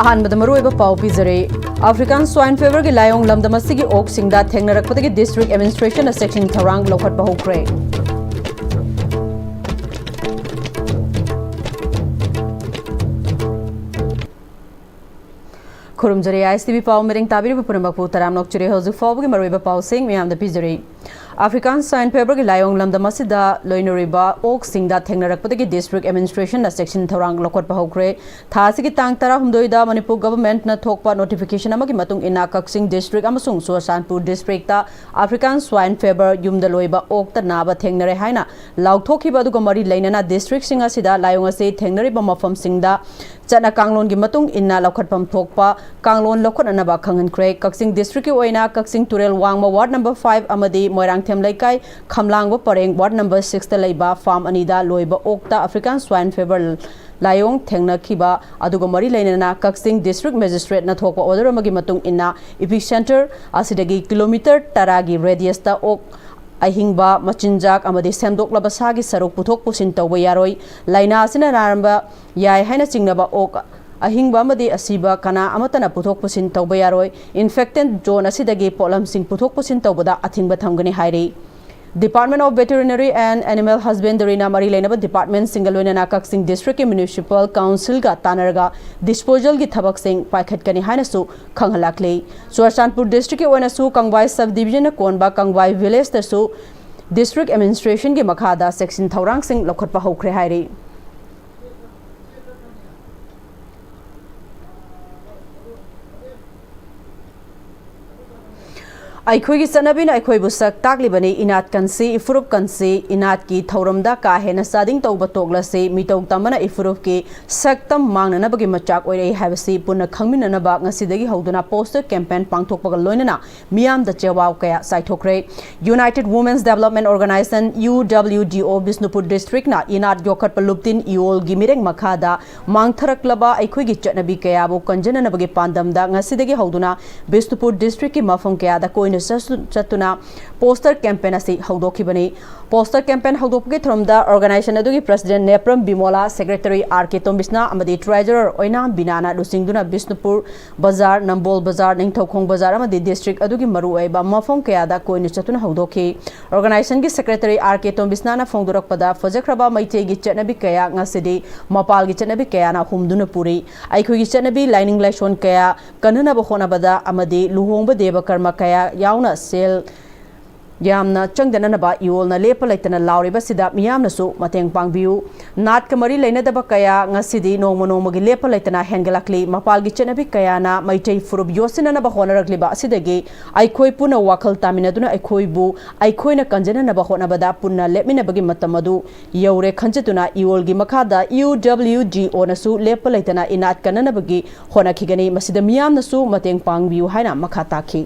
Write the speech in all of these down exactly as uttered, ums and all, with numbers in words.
ꯑꯍꯥꯟꯕꯗ ꯃꯔꯨꯑꯣꯏꯕ ꯄꯥꯎ ꯄꯤꯖꯔꯤ꯫ African Swine Feverꯒꯤ ꯂꯥꯏꯑꯣꯡ ꯂꯝꯗꯝ ꯑꯁꯤꯒꯤ ꯑꯣꯛꯁꯤꯡꯗ ꯊꯦꯡꯅꯔꯛꯄꯗꯒꯤ district administrationꯅ ꯆꯦꯛꯁꯤꯟ ꯊꯧꯔꯥꯡ ꯂꯧꯈꯠꯄ ꯍꯧꯈ꯭ꯔꯦ꯫ ꯈꯨꯔꯨꯝꯖꯔꯤ, ISTV ꯄꯥꯎ ꯃꯤꯔꯤꯡ ꯇꯥꯕꯤꯔꯤꯕ ꯄꯨꯝꯅꯃꯛꯄꯨ ꯇꯔꯥꯝꯅ ꯑꯣꯛꯆꯔꯤ꯫ ꯍꯧꯖꯤꯛ ꯐꯥꯎꯕꯒꯤ ꯃꯔꯨꯑꯣꯏꯕ ꯄꯥꯎꯁꯤꯡ ꯃꯤꯌꯥꯝꯗ ꯄꯤꯖꯔꯤ꯫ African Swine Feverꯒꯤ ꯂꯥꯏꯑꯣꯡ ꯂꯝꯗꯝ ꯑꯁꯤꯗ ꯂꯣꯏꯅꯔꯤꯕ ꯑꯣꯛꯁꯤꯡꯗ ꯊꯦꯡꯅꯔꯛꯄꯗꯒꯤ district administrationꯅ ꯆꯦꯛꯁꯤꯟ ꯊꯧꯔꯥꯡ ꯂꯧꯈꯠꯄ ꯍꯧꯈ꯭ꯔꯦ꯫ ꯊꯥ ꯑꯁꯤꯒꯤ ꯇꯥꯡ ꯇꯔꯥꯍꯨꯝꯗꯣꯏꯗ ꯃꯅꯤꯄꯨꯔ governmentꯅ ꯊꯣꯛꯄ notification ꯑꯃꯒꯤ ꯃꯇꯨꯡ ꯏꯟꯅ ꯀꯛꯆꯤꯡ district ꯑꯃꯁꯨꯡ ꯆꯨꯔꯆꯥꯟꯄꯨꯔ districtꯇ African Swine Fever ꯌꯨꯝꯗ ꯂꯣꯏꯕ ꯑꯣꯛꯇ ꯅꯥꯕ ꯊꯦꯡꯅꯔꯦ ꯍꯥꯏꯅ ꯂꯥꯎꯊꯣꯛꯈꯤꯕ ꯑꯗꯨꯒ ꯃꯔꯤ ꯂꯩꯅꯅ districtꯁꯤꯡ ꯑꯁꯤꯗ ꯂꯥꯏꯑꯣꯡ ꯑꯁꯤ ꯊꯦꯡꯅꯔꯤꯕ ꯃꯐꯝꯁꯤꯡꯗ ꯆꯠꯅ ꯀꯥꯡꯂꯣꯟꯒꯤ ꯃꯇꯨꯡ ꯏꯟꯅ ꯂꯧꯈꯠꯐꯝ ꯊꯣꯛꯄ ꯀꯥꯡꯂꯣꯟ ꯂꯧꯈꯠꯅꯅꯕ ꯈꯪꯍꯟꯈ꯭ꯔꯦ꯫ ꯀꯛꯆꯤꯡ districtꯀꯤ ꯑꯣꯏꯅ ꯀꯛꯆꯤꯡ ꯇꯨꯔꯦꯜ ꯋꯥꯡꯃ ward number five ꯑꯃꯗꯤ ꯃꯣꯏꯔꯥꯡꯊꯦꯝ ꯂꯩꯀꯥꯏ ꯈꯝꯂꯥꯡꯕ ꯄꯔꯦꯡ ward number sixꯇ ꯂꯩꯕ farm ꯑꯅꯤꯗ ꯂꯣꯏꯕ ꯑꯣꯛꯇ African Swine Fever ꯂꯥꯏꯑꯣꯡ ꯊꯦꯡꯅꯈꯤꯕ ꯑꯗꯨꯒ ꯃꯔꯤ ꯂꯩꯅꯅ ꯀꯛꯆꯤꯡ district magistrateꯅ ꯊꯣꯛꯄ order ꯑꯃꯒꯤ ꯃꯇꯨꯡ ꯏꯟꯅ epicenter ꯑꯁꯤꯗꯒꯤ kilometre ꯇꯔꯥꯒꯤ radiusꯇ ꯑꯣꯛ ꯑꯍꯤꯡꯕ, ꯃꯆꯤꯟꯖꯥꯛ ꯑꯃꯗꯤ ꯁꯦꯝꯗꯣꯛꯂꯕ ꯁꯥꯒꯤ ꯁꯔꯨꯛ ꯄꯨꯊꯣꯛ ꯄꯨꯁꯤꯟ ꯇꯧꯕ ꯌꯥꯔꯣꯏ꯫ ꯂꯥꯏꯅꯥ ꯑꯁꯤꯅ ꯅꯥꯔꯝꯕ ꯌꯥꯏ ꯍꯥꯏꯅ ꯆꯤꯡꯅꯕ ꯑꯣꯛ ꯑꯍꯤꯡꯕ ꯑꯃꯗꯤ ꯑꯁꯤꯕ ꯀꯅꯥ ꯑꯃꯠꯇꯅ ꯄꯨꯊꯣꯛ ꯄꯨꯁꯤꯟ ꯇꯧꯕ ꯌꯥꯔꯣꯏ꯫ Infected zone ꯑꯁꯤꯗꯒꯤ ꯄꯣꯠꯂꯝꯁꯤꯡ ꯄꯨꯊꯣꯛ ꯄꯨꯁꯤꯟ ꯇꯧꯕꯗ ꯑꯊꯤꯡꯕ ꯊꯝꯒꯅꯤ ꯍꯥꯏꯔꯤ꯫ Department of Veterinary and Animal Husbandryꯅ ꯃꯔꯤ ꯂꯩꯅꯕ departmentꯁꯤꯡꯒ ꯂꯣꯏꯅꯅ ꯀꯛꯆꯤꯡ districtꯀꯤ municipal councilꯒ ꯇꯥꯟꯅꯔꯒ disposalꯒꯤ ꯊꯕꯛꯁꯤꯡ ꯄꯥꯏꯈꯠꯀꯅꯤ ꯍꯥꯏꯅꯁꯨ ꯈꯪꯍꯜꯂꯛꯂꯤ꯫ ꯆꯨꯔꯆꯥꯟꯄꯨꯔ districtꯀꯤ ꯑꯣꯏꯅꯁꯨ ꯀꯪꯕꯥꯏ subdivisionꯅ ꯀꯣꯟꯕ ꯀꯪꯕꯥꯏ villageꯇꯁꯨ district administrationꯒꯤ ꯃꯈꯥꯗ ꯆꯦꯛꯁꯤꯟ ꯊꯧꯔꯥꯡꯁꯤꯡ ꯂꯧꯈꯠꯄ ꯍꯧꯈ꯭ꯔꯦ ꯍꯥꯏꯔꯤ꯫ ꯑꯩꯈꯣꯏꯒꯤ ꯆꯠꯅꯕꯤꯅ ꯑꯩꯈꯣꯏꯕꯨ ꯁꯛ ꯇꯥꯛꯂꯤꯕꯅꯤ꯫ ꯏꯅꯥꯠ ꯀꯟꯁꯤ, ꯏꯐꯨꯔꯨꯞ ꯀꯟꯁꯤ, ꯏꯅꯥꯠꯀꯤ ꯊꯧꯔꯝꯗ ꯀꯥ ꯍꯦꯟꯅ ꯆꯥꯗꯤꯡ ꯇꯧꯕ ꯇꯣꯛꯂꯁꯤ꯫ ꯃꯤꯇꯧ ꯇꯝꯕꯅ ꯏꯐꯨꯔꯨꯞꯀꯤ ꯁꯛꯇꯝ ꯃꯥꯡꯅꯅꯕꯒꯤ ꯃꯆꯥꯛ ꯑꯣꯏꯔꯛꯏ ꯍꯥꯏꯕꯁꯤ ꯄꯨꯟꯅ ꯈꯪꯃꯤꯟꯅꯅꯕ ꯉꯁꯤꯗꯒꯤ ꯍꯧꯗꯨꯅ poster campaign ꯄꯥꯡꯊꯣꯛꯄꯒ ꯂꯣꯏꯅꯅ ꯃꯤꯌꯥꯝꯗ ꯆꯦꯋꯥꯎ ꯀꯌꯥ ꯆꯥꯏꯊꯣꯛꯈ꯭ꯔꯦ꯫ United Women's Development Organisation, UWDO, Bishnupur districtꯅ ꯏꯅꯥꯠ ꯌꯣꯛꯈꯠꯄ ꯂꯨꯞꯇꯤꯟ ꯏꯌꯣꯜꯒꯤ ꯃꯤꯔꯦꯡ ꯃꯈꯥꯗ ꯃꯥꯡꯊꯔꯛꯂꯕ ꯑꯩꯈꯣꯏꯒꯤ ꯆꯠꯅꯕꯤ ꯀꯌꯥꯕꯨ ꯀꯟꯖꯅꯅꯕꯒꯤ ꯄꯥꯟꯗꯝꯗ ꯉꯁꯤꯗꯒꯤ ꯍꯧꯗꯨꯅ ꯕꯤꯁꯅꯨꯄꯨꯔ districtꯀꯤ ꯃꯐꯝ ꯀꯌꯥꯗ ꯀꯣꯏꯅ ꯆꯠꯇꯨꯅ ꯄꯣꯁꯇꯔ ꯀꯦꯝꯄꯦꯟ ꯑꯁꯤ ꯍꯧꯗꯣꯛꯈꯤꯕꯅꯤ꯫ ꯄꯣꯁꯇꯔ ꯀꯦꯝꯄꯦꯟ ꯍꯧꯗꯣꯛꯄꯒꯤ ꯊꯧꯔꯝꯗ ꯑꯣꯔꯒꯅꯥꯏꯖꯦꯁꯟ ꯑꯗꯨꯒꯤ ꯄ꯭ꯔꯁꯤꯗꯦꯟ ꯅꯦꯄ꯭ꯔꯝ ꯕꯤꯃꯣꯂꯥ, ꯁꯦꯀ꯭ꯔꯦꯇꯔꯤ ꯑꯥꯔ ꯀꯦ ꯇꯣꯝꯕꯤꯁꯅꯥ ꯑꯃꯗꯤ ꯇ꯭ꯔꯦꯖꯔꯔ ꯑꯣꯏꯅꯥꯝ ꯕꯤꯅꯥꯅ ꯂꯨꯆꯤꯡꯗꯨꯅ ꯕꯤꯁꯅꯨꯄꯨꯔ ꯕꯖꯥꯔ, ꯅꯝꯕꯣꯜ ꯕꯖꯥꯔ, ꯅꯤꯡꯊꯧꯈꯣꯡ ꯕꯖꯥꯔ ꯑꯃꯗꯤ ꯗꯤꯁꯇ꯭ꯔꯤꯛ ꯑꯗꯨꯒꯤ ꯃꯔꯨꯑꯣꯏꯕ ꯃꯐꯝ ꯀꯌꯥꯗ ꯀꯣꯏꯅ ꯆꯠꯇꯨꯅ ꯍꯧꯗꯣꯛꯈꯤ꯫ ꯑꯣꯔꯒꯅꯥꯏꯖꯦꯁꯟꯒꯤ ꯁꯦꯀ꯭ꯔꯦꯇꯔꯤ ꯑꯥꯔ ꯀꯦ ꯇꯣꯝꯕꯤꯁꯅꯥꯅ ꯐꯣꯡꯗꯣꯔꯛꯄꯗ, ꯐꯖꯈ꯭ꯔꯕ ꯃꯩꯇꯩꯒꯤ ꯆꯠꯅꯕꯤ ꯀꯌꯥ ꯉꯁꯤꯗꯤ ꯃꯄꯥꯜꯒꯤ ꯆꯠꯅꯕꯤ ꯀꯌꯥꯅ ꯍꯨꯝꯗꯨꯅ ꯄꯨꯔꯤ꯫ ꯑꯩꯈꯣꯏꯒꯤ ꯆꯠꯅꯕꯤ ꯂꯥꯏꯅꯤꯡ ꯂꯥꯏꯁꯣꯟ ꯀꯌꯥ ꯀꯟꯅꯅꯕ ꯍꯣꯠꯅꯕꯗ ꯑꯃꯗꯤ ꯂꯨꯍꯣꯡꯕ ꯗꯦꯕ ꯀꯔꯃ ꯀꯌꯥ ꯌꯥꯎꯅ ꯁꯦꯜ ꯌꯥꯝꯅ ꯆꯪꯗꯅꯅꯕ ꯏꯌꯣꯜꯅ ꯂꯦꯞꯄ ꯂꯩꯇꯅ ꯂꯥꯎꯔꯤꯕꯁꯤꯗ ꯃꯤꯌꯥꯝꯅꯁꯨ ꯃꯇꯦꯡ ꯄꯥꯡꯕꯤꯌꯨ꯫ ꯅꯥꯠꯀ ꯃꯔꯤ ꯂꯩꯅꯗꯕ ꯀꯌꯥ ꯉꯁꯤꯗꯤ ꯅꯣꯡꯃ ꯅꯣꯡꯃꯒꯤ ꯂꯦꯞꯄ ꯂꯩꯇꯅ ꯍꯦꯟꯒꯠꯂꯛꯂꯤ꯫ ꯃꯄꯥꯜꯒꯤ ꯆꯠꯅꯕꯤ ꯀꯌꯥꯅ ꯃꯩꯇꯩ ꯐꯨꯔꯨꯞ ꯌꯣꯠꯁꯤꯟꯅꯅꯕ ꯍꯣꯠꯅꯔꯛꯂꯤꯕ ꯑꯁꯤꯗꯒꯤ ꯑꯩꯈꯣꯏ ꯄꯨꯟꯅ ꯋꯥꯈꯜ ꯇꯥꯃꯤꯟꯅꯗꯨꯅ ꯑꯩꯈꯣꯏꯕꯨ ꯑꯩꯈꯣꯏꯅ ꯀꯟꯖꯅꯅꯕ ꯍꯣꯠꯅꯕꯗ ꯄꯨꯟꯅ ꯂꯦꯞꯃꯤꯟꯅꯕꯒꯤ ꯃꯇꯝ ꯑꯗꯨ ꯌꯧꯔꯦ ꯈꯟꯖꯗꯨꯅ ꯏꯌꯣꯜꯒꯤ ꯃꯈꯥꯗ ꯌꯨ ꯗꯕ꯭ꯂꯤꯎ ꯖꯤ ꯑꯣꯅꯁꯨ ꯂꯦꯞꯄ ꯂꯩꯇꯅ ꯏꯅꯥꯠ ꯀꯟꯅꯅꯕꯒꯤ ꯍꯣꯠꯅꯈꯤꯒꯅꯤ꯫ ꯃꯁꯤꯗ ꯃꯤꯌꯥꯝꯅꯁꯨ ꯃꯇꯦꯡ ꯄꯥꯡꯕꯤꯌꯨ ꯍꯥꯏꯅ ꯃꯈꯥ ꯇꯥꯈꯤ꯫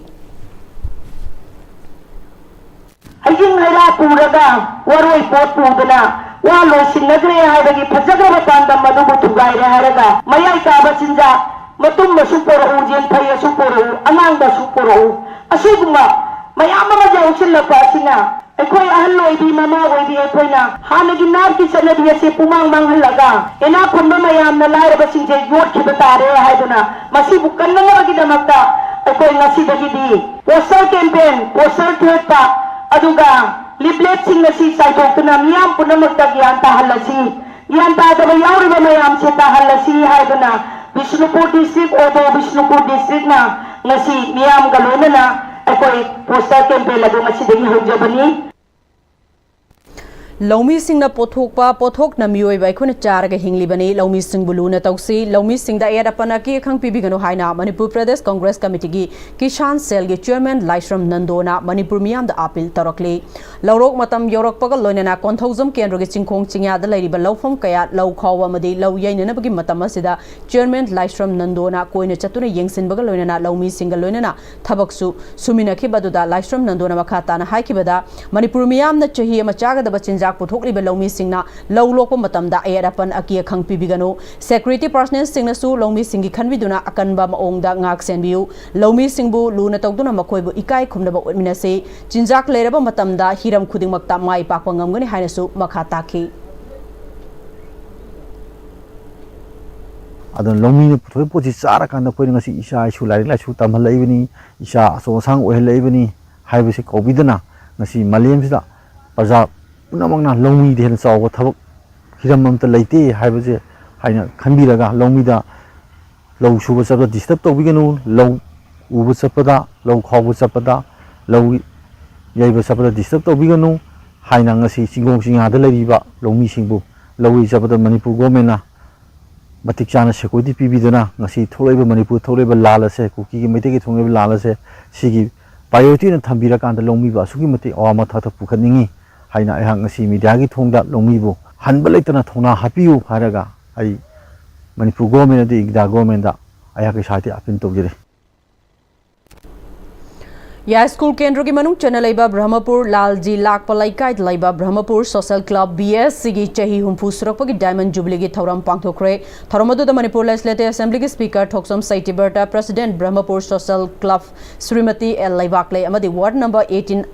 ꯍꯩꯖꯤꯡ ꯍꯩꯔꯥ ꯄꯨꯔꯒ ꯋꯥꯔꯣꯏ ꯄꯣꯠ ꯄꯨꯗꯅ ꯋꯥ ꯂꯣꯏꯁꯤꯟꯅꯈ꯭ꯔꯦ ꯍꯥꯏꯕꯒꯤ ꯐꯖꯈ꯭ꯔꯕ ꯄꯥꯟꯗꯝ ꯑꯗꯨꯕꯨ ꯊꯨꯒꯥꯏꯔꯦ ꯍꯥꯏꯔꯒ ꯃꯌꯥꯏ ꯀꯥꯕ ꯆꯤꯟꯖꯥꯛ, ꯃꯇꯨꯝꯕꯁꯨ ꯄꯣꯔꯛꯎ, ꯌꯦꯟꯐꯩ ꯑꯁꯨ ꯄꯣꯔꯛꯎ, ꯑꯉꯥꯡꯕꯁꯨ ꯄꯣꯔꯛꯎ, ꯑꯁꯤꯒꯨꯝꯕ ꯃꯌꯥꯝ ꯑꯃ ꯌꯥꯎꯁꯤꯜꯂꯛꯄ ꯑꯁꯤꯅ ꯑꯩꯈꯣꯏ ꯑꯍꯜ ꯑꯣꯏꯕꯤ, ꯃꯃꯥ ꯑꯣꯏꯕꯤ ꯑꯩꯈꯣꯏꯅ ꯍꯥꯟꯅꯒꯤ ꯅꯥꯠꯀꯤ ꯆꯠꯅꯕꯤ ꯑꯁꯤ ꯄꯨꯃꯥꯡ ꯃꯥꯡꯍꯜꯂꯒ ꯏꯅꯥꯛ ꯈꯨꯟꯕ ꯃꯌꯥꯝꯅ ꯂꯥꯏꯔꯕꯁꯤꯡꯁꯦ ꯌꯣꯠꯈꯤꯕ ꯇꯥꯔꯦ ꯍꯥꯏꯗꯨꯅ ꯃꯁꯤꯕꯨ ꯀꯟꯅꯅꯕꯒꯤꯗꯃꯛꯇ ꯑꯩꯈꯣꯏ ꯉꯁꯤꯗꯒꯤꯗꯤ ꯄꯣꯁꯇꯔ ꯀꯦꯝꯄꯦꯟ, ꯄꯣꯁꯇꯔ ꯊꯦꯠꯄ, ꯑꯗꯨꯒ ꯂꯤꯐꯂꯦꯠꯁꯤꯡ ꯑꯁꯤ ꯆꯥꯏꯊꯣꯛꯇꯨꯅ ꯃꯤꯌꯥꯝ ꯄꯨꯝꯅꯃꯛꯇ ꯒ꯭ꯌꯥꯟ ꯇꯥꯍꯜꯂꯁꯤ꯫ ꯒ꯭ꯌꯥꯟ ꯇꯥꯗꯕ ꯌꯥꯎꯔꯤꯕ ꯃꯌꯥꯝꯁꯦ ꯇꯥꯍꯜꯂꯁꯤ ꯍꯥꯏꯗꯨꯅ ꯕꯤꯁꯅꯨꯄꯨꯔ ꯗꯤꯁꯇ꯭ꯔꯤꯛ, ꯑꯣꯇꯣ ꯕꯤꯁꯅꯨꯄꯨꯔ ꯗꯤꯁꯇ꯭ꯔꯤꯛꯅ ꯉꯁꯤ ꯃꯤꯌꯥꯝꯒ ꯂꯣꯏꯅꯅ ꯑꯩꯈꯣꯏ ꯄꯣꯁꯇꯔ ꯀꯦꯝꯄꯦꯟ ꯑꯗꯨ ꯉꯁꯤꯗꯒꯤ ꯍꯧꯖꯕꯅꯤ꯫ ꯂꯧꯃꯤꯁꯤꯡꯅ ꯄꯣꯠꯊꯣꯛꯄ ꯄꯣꯠꯊꯣꯛꯅ ꯃꯤꯑꯣꯏꯕ ꯑꯩꯈꯣꯏꯅ ꯆꯥꯔꯒ ꯍꯤꯡꯂꯤꯕꯅꯤ꯫ ꯂꯧꯃꯤꯁꯤꯡꯕꯨ ꯂꯨꯅ ꯇꯧꯁꯤ꯫ ꯂꯧꯃꯤꯁꯤꯡꯗ ꯑꯌꯦꯠ ꯑꯄꯟ ꯑꯀꯤ ꯑꯈꯪ ꯄꯤꯕꯤꯒꯅꯨ ꯍꯥꯏꯅ ꯃꯅꯤꯄꯨꯔ ꯄ꯭ꯔꯗꯦꯁ ꯀꯪꯒ꯭ꯔꯦꯁ ꯀꯃꯤꯇꯤꯒꯤ ꯀꯤꯁꯥꯟ ꯁꯦꯜꯒꯤ ꯆꯤꯌꯔꯃꯦꯟ ꯂꯥꯏꯁ꯭ꯔꯝ ꯅꯟꯗꯣꯅ ꯃꯅꯤꯄꯨꯔ ꯃꯤꯌꯥꯝꯗ ꯑꯥꯄꯤꯜ ꯇꯧꯔꯛꯂꯤ꯫ ꯂꯧꯔꯣꯛ ꯃꯇꯝ ꯌꯧꯔꯛꯄꯒ ꯂꯣꯏꯅꯅ ꯀꯣꯟꯊꯧꯖꯝ ꯀꯦꯟꯗ꯭ꯔꯒꯤ ꯆꯤꯡꯈꯣꯡ ꯆꯤꯡꯌꯥꯗ ꯂꯩꯔꯤꯕ ꯂꯧꯐꯝ ꯀꯌꯥ ꯂꯧ ꯈꯥꯎꯕ ꯑꯃꯗꯤ ꯂꯧ ꯌꯩꯅꯅꯕꯒꯤ ꯃꯇꯝ ꯑꯁꯤꯗ ꯆꯤꯌꯔꯃꯦꯟ ꯂꯥꯏꯁ꯭ꯔꯝ ꯅꯟꯗꯣꯅ ꯀꯣꯏꯅ ꯆꯠꯇꯨꯅ ꯌꯦꯡꯁꯤꯟꯕꯒ ꯂꯣꯏꯅꯅ ꯂꯧꯃꯤꯁꯤꯡꯒ ꯂꯣꯏꯅꯅ ꯊꯕꯛꯁꯨ ꯁꯨꯃꯤꯟꯅꯈꯤꯕ ꯑꯗꯨꯗ ꯂꯥꯏꯁ꯭ꯔꯝ ꯅꯟꯗꯣꯅ ꯃꯈꯥ ꯇꯥꯅ ꯍꯥꯏꯈꯤꯕꯗ, ꯃꯅꯤꯄꯨꯔ ꯃꯤꯌꯥꯝꯅ ꯆꯍꯤ ꯑꯃ ꯆꯥꯒꯗꯕ ꯆꯤꯟꯖꯥꯛ ꯄꯨꯊꯣꯛꯂꯤꯕ ꯂꯧꯃꯤꯁꯤꯡꯅ ꯂꯧ ꯂꯣꯛꯄ ꯃꯇꯝꯗ ꯑꯌꯦꯠ ꯑꯄꯟ ꯑꯀꯤ ꯑꯈꯪ ꯄꯤꯕꯤꯒꯅꯨ꯫ Security personnel ꯁꯤꯡꯅꯁꯨ ꯂꯧꯃꯤꯁꯤꯡꯒꯤ ꯈꯟꯕꯤꯗꯨꯅ ꯑꯀꯟꯕ ꯃꯑꯣꯡꯗ ꯉꯥꯛ ꯁꯦꯟꯕꯤꯌꯨ꯫ ꯂꯧꯃꯤꯁꯤꯡꯕꯨ ꯂꯨꯅ ꯇꯧꯗꯨꯅ ꯃꯈꯣꯏꯕꯨ ꯏꯀꯥꯏ ꯈꯨꯝꯅꯕ ꯎꯠꯃꯤꯟꯅꯁꯤ꯫ ꯆꯤꯟꯖꯥꯛ ꯂꯩꯔꯕ ꯃꯇꯝꯗ ꯍꯤꯔꯝ ꯈꯨꯗꯤꯡꯃꯛꯇ ꯃꯥꯏ ꯄꯥꯛꯄ ꯉꯝꯒꯅꯤ ꯍꯥꯏꯅꯁꯨ ꯃꯈꯥ ꯇꯥꯈꯤ꯫ ꯑꯗꯨꯅ ꯂꯧꯃꯤꯅ ꯄꯨꯊꯣꯛꯏ ꯄꯣꯠꯁꯤ ꯆꯥꯔꯀꯥꯟꯗ ꯑꯩꯈꯣꯏꯅ ꯉꯁꯤ ꯏꯆꯥ ꯏꯁꯨ ꯂꯥꯏꯔꯤꯛ ꯂꯥꯏꯁꯨ ꯇꯝꯍꯜꯂꯛꯏꯕꯅꯤ, ꯏꯆꯥ ꯑꯆꯧ ꯑꯁꯥꯡ ꯑꯣꯏꯍꯜꯂꯛꯏꯕꯅꯤ ꯍꯥꯏꯕꯁꯤ ꯀꯧꯕꯤꯗꯅ, ꯉꯁꯤ ꯃꯥꯂꯦꯝꯁꯤꯗ ꯄ꯭ꯔꯖꯥ ꯄꯨꯝꯅꯃꯛꯅ ꯂꯧꯃꯤꯗ ꯍꯦꯟꯅ ꯆꯥꯎꯕ ꯊꯕꯛ ꯍꯤꯔꯝ ꯑꯃꯠꯇ ꯂꯩꯇꯦ ꯍꯥꯏꯕꯁꯦ ꯍꯥꯏꯅ ꯈꯟꯕꯤꯔꯒ, ꯂꯧꯃꯤꯗ ꯂꯧ ꯁꯨꯕ ꯆꯠꯄꯗ disturb ꯇꯧꯕꯤꯒꯅꯨ, ꯂꯧ ꯎꯕ ꯆꯠꯄꯗ, ꯂꯧ ꯈꯥꯎꯕ ꯆꯠꯄꯗ, ꯂꯧ ꯌꯩꯕ ꯆꯠꯄꯗ disturb ꯇꯧꯕꯤꯒꯅꯨ ꯍꯥꯏꯅ ꯉꯁꯤ ꯆꯤꯡꯈꯣꯡ ꯆꯤꯡꯌꯥꯗ ꯂꯩꯔꯤꯕ ꯂꯧꯃꯤꯁꯤꯡꯕꯨ ꯂꯧ ꯌꯩ ꯆꯠꯄꯗ ꯃꯅꯤꯄꯨꯔ government ꯅ ꯃꯇꯤꯛ ꯆꯥꯅ security ꯄꯤꯕꯤꯗꯨꯅ ꯉꯁꯤ ꯊꯣꯛꯂꯛꯏꯕ, ꯃꯅꯤꯄꯨꯔ ꯊꯣꯛꯂꯛꯏꯕ ꯂꯥꯟ ꯑꯁꯦ, ꯀꯨꯀꯤꯒꯤ ꯃꯩꯇꯩꯒꯤ ꯊꯣꯛꯂꯛꯏꯕ ꯂꯥꯟ ꯑꯁꯦ, ꯁꯤꯒꯤ priority ꯑꯣꯏꯅ ꯊꯝꯕꯤꯔꯀꯥꯟꯗ ꯂꯧꯃꯤꯕꯨ ꯑꯁꯨꯛꯀꯤ ꯃꯇꯤꯛ ꯑꯋꯥ ꯃꯊꯛꯇ ꯄꯨꯈꯠꯅꯤꯡꯉꯤ ꯍꯥꯏꯅ ꯑꯩꯍꯥꯛ ꯉꯁꯤ media ꯒꯤ ꯊꯣꯡꯗ ꯂꯧꯃꯤꯕꯨ ꯍꯟꯕ ꯂꯩꯇꯅ ꯊꯧꯅꯥ ꯍꯥꯞꯄꯤꯌꯨ ꯍꯥꯏꯔꯒ ꯑꯩ ꯃꯅꯤꯄꯨꯔ government ꯑꯃꯗꯤ India government ꯗ ꯑꯩꯍꯥꯛꯀꯤ side ꯇꯒꯤ appeal ꯇꯧꯖꯔꯤ꯫ ꯌꯥꯏꯁ꯭ꯀꯨꯜ ꯀꯦꯟꯗ꯭ꯔꯒꯤ ꯃꯅꯨꯡ ꯆꯟꯅ ꯂꯩꯕ ꯕ꯭ꯔꯍꯃꯄꯨꯔ ꯂꯥꯜꯖꯤ ꯂꯥꯛꯄ ꯂꯩꯀꯥꯏꯗ ꯂꯩꯕ Brahmapur Social Club B S C ꯒꯤ ꯆꯍꯤ ꯍꯨꯝꯐꯨ ꯁꯨꯔꯛꯄꯒꯤ diamond jubilee ꯒꯤ ꯊꯧꯔꯝ ꯄꯥꯡꯊꯣꯛꯈ꯭ꯔꯦ꯫ ꯊꯧꯔꯝ ꯑꯗꯨꯗ ꯃꯅꯤꯄꯨꯔ Legislative Assembly ꯒꯤ Speaker ꯊꯣꯛꯆꯣꯝ ꯁꯩꯇꯤꯕꯔꯇ, President Brahmapur Social Club Shrimati L ꯂꯩꯕꯥꯛꯂꯩ ꯑꯃꯗꯤ Ward number eighteen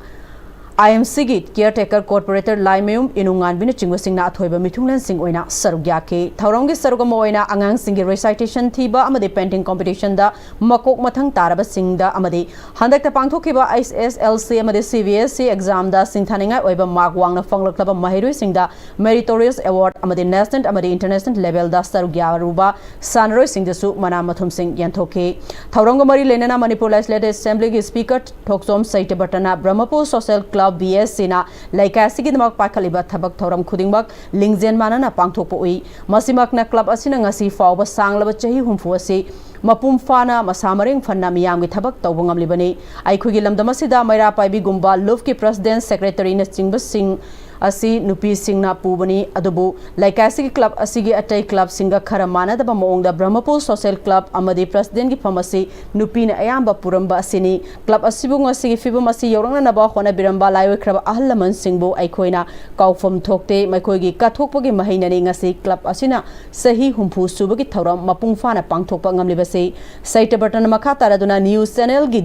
I M C ꯒꯤ caretaker corporator ꯂꯥꯏꯃꯌꯨꯝ ꯏꯅꯨꯡꯉꯥꯟꯕꯤꯅꯆꯤꯡꯕꯁꯤꯡꯅ ꯑꯊꯣꯏꯕ ꯃꯤꯊꯨꯡꯂꯦꯟꯁꯤꯡ ꯑꯣꯏꯅ ꯁꯔꯨꯛ ꯌꯥꯈꯤ꯫ ꯊꯧꯔꯝꯒꯤ ꯁꯔꯨꯛ ꯑꯃ ꯑꯣꯏꯅ ꯑꯉꯥꯡꯁꯤꯡꯒꯤ recitation ꯊꯤꯕ ꯑꯃꯗꯤ painting competition ꯗ ꯃꯀꯣꯛ ꯃꯊꯪ ꯇꯥꯔꯕꯁꯤꯡꯗ ꯑꯃꯗꯤ ꯍꯟꯗꯛꯇ ꯄꯥꯡꯊꯣꯛꯈꯤꯕ H S L C ꯑꯃꯗꯤ C B S E exam ꯗ ꯁꯤꯡꯊꯥꯅꯤꯡꯉꯥꯏ ꯑꯣꯏꯕ mark ꯋꯥꯡꯅ ꯐꯪꯂꯛꯂꯕ ꯃꯍꯩꯔꯣꯏꯁꯤꯡꯗ meritorious award ꯑꯃꯗꯤ national ꯑꯃꯗꯤ international level ꯗ ꯁꯔꯨꯛ ꯌꯥꯔꯨꯕ ꯁꯥꯟꯅꯔꯣꯏꯁꯤꯡꯗꯁꯨ ꯃꯅꯥ ꯃꯊꯨꯝꯁꯤꯡ ꯌꯦꯟꯊꯣꯛꯈꯤ꯫ ꯊꯧꯔꯝꯒ ꯃꯔꯤ ꯂꯩꯅꯅ ꯃꯅꯤꯄꯨꯔ Legislative Assembly ꯒꯤ Speaker ꯊꯣꯛꯆꯣꯝ ꯁꯩꯇꯕꯔꯇꯅ Brahmapur Social Club B S C ꯅ ꯂꯩꯀꯥꯏ ꯑꯁꯤꯒꯤꯗꯃꯛ ꯄꯥꯏꯈꯠꯂꯤꯕ ꯊꯕꯛ ꯊꯧꯔꯝ ꯈꯨꯗꯤꯡꯃꯛ ꯂꯤꯡꯖꯦꯜ ꯃꯥꯟꯅꯅ ꯄꯥꯡꯊꯣꯛꯄ ꯎꯏ꯫ ꯃꯁꯤꯃꯛꯅ club ꯑꯁꯤꯅ ꯉꯁꯤ ꯐꯥꯎꯕ ꯁꯥꯡꯂꯕ ꯆꯍꯤ ꯍꯨꯝꯐꯨ ꯑꯁꯤ ꯃꯄꯨꯡ ꯐꯥꯅ ꯃꯁꯥ ꯃꯔꯦꯡ ꯐꯅ ꯃꯤꯌꯥꯝꯒꯤ ꯊꯕꯛ ꯇꯧꯕ ꯉꯝꯂꯤꯕꯅꯤ꯫ ꯑꯩꯈꯣꯏꯒꯤ ꯂꯝꯗꯝ ꯑꯁꯤꯗ ꯃꯩꯔꯥ ꯄꯥꯏꯕꯤꯒꯨꯝꯕ ꯂꯨꯞꯀꯤ President, Secretary ꯅꯆꯤꯡꯕꯁꯤꯡ ꯑꯁꯤ ꯅꯨꯄꯤꯁꯤꯡꯅ ꯄꯨꯕꯅꯤ꯫ ꯑꯗꯨꯕꯨ ꯂꯩꯀꯥꯏ ꯑꯁꯤꯒꯤ ꯀ꯭ꯂꯕ ꯑꯁꯤꯒꯤ ꯑꯇꯩ ꯀ꯭ꯂꯕꯁꯤꯡꯒ ꯈꯔ ꯃꯥꯟꯅꯗꯕ ꯃꯑꯣꯡꯗ ꯕ꯭ꯔꯍꯃꯄꯨꯔ ꯁꯣꯁꯦꯜ ꯀ꯭ꯂꯕ ꯑꯃꯗꯤ ꯄ꯭ꯔꯁꯤꯗꯦꯟꯒꯤ ꯐꯝ ꯑꯁꯤ ꯅꯨꯄꯤꯅ ꯑꯌꯥꯝꯕ ꯄꯨꯔꯝꯕ ꯑꯁꯤꯅꯤ꯫ ꯀ꯭ꯂꯕ ꯑꯁꯤꯕꯨ ꯉꯁꯤꯒꯤ ꯐꯤꯕꯝ ꯑꯁꯤ ꯌꯧꯔꯛꯅꯅꯕ ꯍꯣꯠꯅꯕꯤꯔꯝꯕ ꯂꯥꯏꯑꯣꯏꯈ꯭ꯔꯕ ꯑꯍꯜ ꯂꯃꯟꯁꯤꯡꯕꯨ ꯑꯩꯈꯣꯏꯅ ꯀꯥꯎꯐꯝ ꯊꯣꯛꯇꯦ꯫ ꯃꯈꯣꯏꯒꯤ ꯀꯠꯊꯣꯛꯄꯒꯤ ꯃꯍꯩꯅꯅꯤ ꯉꯁꯤ ꯀ꯭ꯂꯕ ꯑꯁꯤꯅ ꯆꯍꯤ ꯍꯨꯝꯐꯨ ꯁꯨꯕꯒꯤ ꯊꯧꯔꯝ ꯃꯄꯨꯡ ꯐꯥꯅ ꯄꯥꯡꯊꯣꯛꯄ ꯉꯝꯂꯤꯕꯁꯤ꯫ ꯁꯩꯇꯕꯔꯇꯅ ꯃꯈꯥ ꯇꯥꯔꯗꯨꯅ ꯅ꯭ꯌꯨꯁ ꯆꯦꯅꯦꯜꯒꯤ